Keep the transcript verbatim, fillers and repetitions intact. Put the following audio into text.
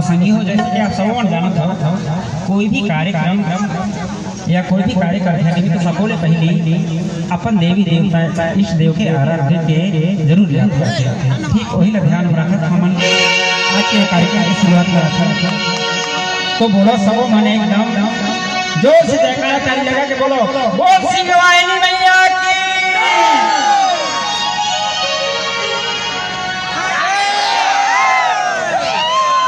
संगी हो, जैसे कि आप सब मन जानत हो, कोई भी कार्यक्रम या कोई भी कार्य करथे, तो सबो ले पहली अपन देवी देवता, इष्ट देव के आराधना के जरूर याद करथे। ठीक वही ला ध्यान में रखत हमन आज के कार्यक्रम की शुरुआत करत हन। तो बोलो सबो मन एकदम जोर से जयकारा ताली लगा के बोलो, बोल सिंह वाहे